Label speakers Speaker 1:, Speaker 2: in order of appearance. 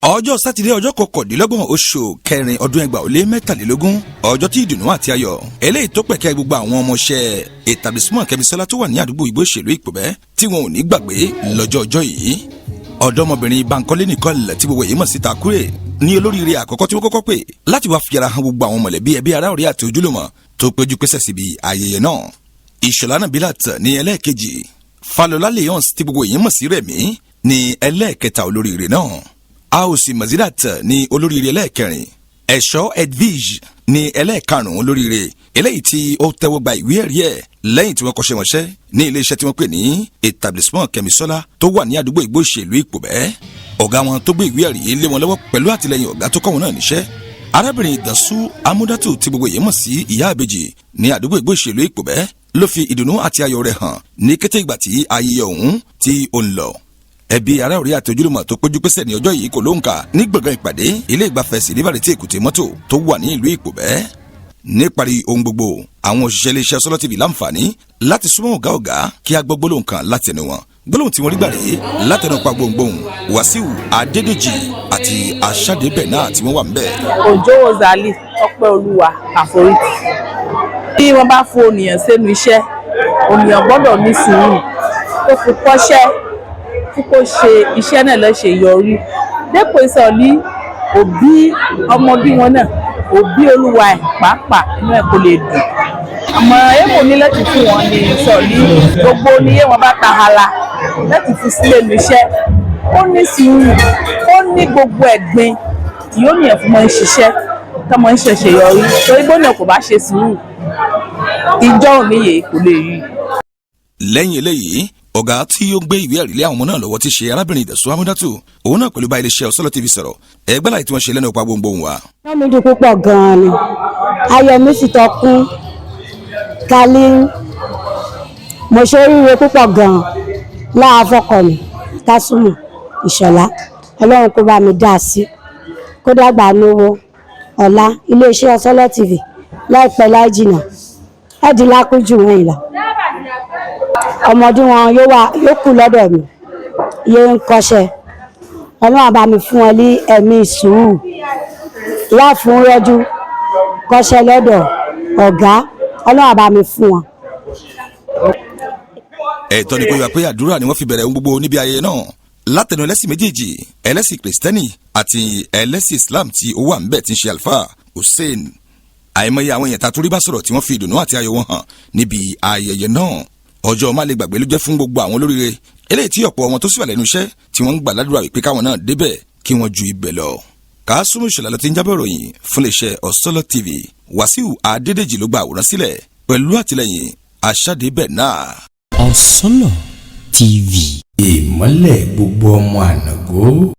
Speaker 1: Ọjọ́ Sátidé, ọjọ́ 29 oṣù kẹrin ọdún 2023, ọjọ́ tí ìdùnnú àti ayọ̀ eléyìí tó pẹ̀kẹ́ gbogbo àwọn ọmọọṣẹ́ Établissement Kẹ́misọ́lá tó wà ní àdúgbò Ìgbó Ìṣèlú Ìpòbẹ́ tí wọn ò ní gbàgbé lọ́jọ́ ọjọ́ yìí. Ọ̀dọ́mọbìnrin Bankole Nicole, tí gbogbo èyí mọ̀ sí Takure, ní olóríire àkọ́kọ́ tí wọ́n kọ́kọ́ pè láti wá fi ara hàn gbogbo àwọn mọ̀lẹ́bí, ẹbí, ará, ọ̀rẹ́ àti ojúlùmọ̀ tó péjú pésẹ̀ síbi ayẹyẹ náà. Ìṣọ̀lá Nabilat ní ẹlẹ́ẹ̀kejì, Falola Leons, tí gbogbo èyí mọ̀ sí Rẹ̀mí, ní ẹlẹ́ẹ̀kẹta olóríire náà, Aosi Mazidat ní olóríire ẹlẹ́ẹ̀kẹrin, Ẹ̀ṣọ́ Edvige ní ẹlẹ́ẹ̀karùn-ún olóríire eléyìí tí ó tẹ́wọ́ gba ìwé ẹ̀rí ẹ̀ lẹ́yìn tí wọ́n kọ́ṣẹ́ mọṣẹ́ ní iléeṣẹ́ tí wọ́n pè ní Établissement Kẹ́misọ́lá tó wà ní àdúgbò Ìgbó Ìṣèlú Ìpòbẹ́. Ọ̀gá wọn tó gbé ìwé ẹ̀rí lé wọn lọ́wọ́ pẹ̀lú àtìlẹyìn ọ̀gá tó kọ́ wọn náà níṣẹ́, arábìnrin Ìdású Amúdátù, tí gbogbo èyí mọ̀ sí Ìyá Àbèjì, ní àdúgbò Ìgbó Ìṣèlú Ìpòbẹ́, ló fi ìdùnnú àti ayọ̀ rẹ̀ hàn ní kété ìgbà tí ayẹyẹ ọ̀hún tí ó ń lọ. Ẹbí, ará, ọ̀rẹ́ àti ojúlùmọ̀ tó péjú pésẹ̀ ní ọjọ́ yìí kò lóǹkà ní gbọ̀ngàn ìpàdé ilé ìgbafẹ́ Sílífàrì tí èkúté mọ́tò tó wà ní ìlú Ìpòbẹ́. Níparí ohun gbogbo, àwọn òṣìṣẹ́ iléeṣẹ́ Sọ́lọ́ TV láǹfààní láti súnmọ́ ọ̀gá ọ̀gá kí a gbọ́ gbólóhùn kan láti ẹnu wọn. Gbólóhùn tí wọ́n rí gbà rèé látẹnu pa gbohùngbohùn Wàsíù Adédèjì àti Aṣáde náà tí wọ́n wà ń bẹ̀.
Speaker 2: Òjò Ozali Ọpẹ́ Olúwa àforítì. Bí wọ́n bá fún ènìyàn sẹ́nu iṣẹ́, ènìyàn gbọ́dọ̀ ní sùúrù tó fi kọ́ṣẹ́ tí kò ṣe iṣẹ́ náà lọ́ ṣe yọrí dépò ìsọ̀lí òbí ọmọ bí wọn náà, òbí olúwa ẹ̀ pàápàá, inú ẹ̀ kò lè dùn. Àmọ́ èèmọ̀ ní láti fún wọn ní ìsọ̀lí gbogbo oníyé wọn bá ta hala láti fi sílẹ̀ ní iṣẹ́. Ó ní sùúrù, ó ní gbogbo ẹ̀gbin yóò ní ẹ̀fún mọ́ ń ṣiṣẹ́ tọmọ ń ṣẹ̀ṣẹ̀ yọrí, torí gbóná kò bá ṣe sùúrù, ìjọ òníyè kò lè rí.
Speaker 1: Lẹ́yìn eléyìí, ọ̀gá tí ó gbé ìwé ẹ̀rí lé àwọn ọmọ náà lọ́wọ́ ti ṣe arábìnrin Ìdẹ̀sùn Amúdátù, òun náà pẹ̀lú bá iléeṣẹ́ Ọ̀sọ́lọ́ TV sọ̀rọ̀. Ẹgbẹ́ láì tí wọ́n ṣe lẹ́nu ọ̀pá gbohùngbohùn wa.
Speaker 3: Inú mi dùn púpọ̀ gan-an ni, ayọ̀ mi sì tọkún kálí. Mo ṣe oríire púpọ̀ gan-an láàfọkọ mi Kásùmù Ìṣọ̀lá. Ọlọ́run kó bá mi dá a sí, kó dàgbà lówó ọ̀la. Iléeṣẹ́ Ọ̀sọ́lọ́ TV, láìpẹ́ láì jìnnà, ẹ̀ẹ́dì lákújù wọ̀nyí lọ. Ọmọdé wọn yóò wà, yóò kú lọ́dọ̀ mi, yóò ń kọ́ṣẹ́. Ọlọ́run á bá mi fún wọn ní ẹ̀mí sùúrù láàfún rọ́jú kọ́ṣẹ́ lọ́dọ̀ ọ̀gá. Ọlọ́run á bá mi fún wọn.
Speaker 1: Ẹ̀tọ́ ni kò yà pé àdúrà ni wọ́n fi bẹ̀rẹ̀ ohun gbogbo níbi ayẹyẹ náà látẹnu ẹlẹ́sìn méjèèjì, ẹlẹ́sìn Kìrìsìtẹ́nì àti ẹlẹ́sìn Islam, tí ó wà ńbẹ̀ tí ń ṣe Alfa Hussein. Àìmọye àwọn èèyàn tàtúrí bá sọ̀rọ̀ tí wọ́n fi ìdùnnú àti ayọ̀ wọn hàn níbi ayẹyẹ náà. Ọjọ́ má lè gbàgbé ló jẹ́ fún gbogbo àwọn olóríire eléyìí tí ọ̀pọ̀ wọn tó sì wà lẹ́nu iṣẹ́ tí wọ́n ń gbà ládùúrà wípé káwọn náà débẹ̀ kí wọ́n ju ibẹ̀ lọ. Kàásùmù Ìṣọ̀lá ló ti ń jábọ̀ ròyìn fún iléeṣẹ́ Ọ̀sọ́lọ́ TV. Wàsíù Adédèjì ló gba àwòrán sílẹ̀ pẹ̀lú àtìlẹ́yìn Aṣáde náà.
Speaker 4: Ọ̀sọ́lọ̀ TV.
Speaker 5: Ìmọ́lẹ̀ gbogbo ọmọ ànàgó.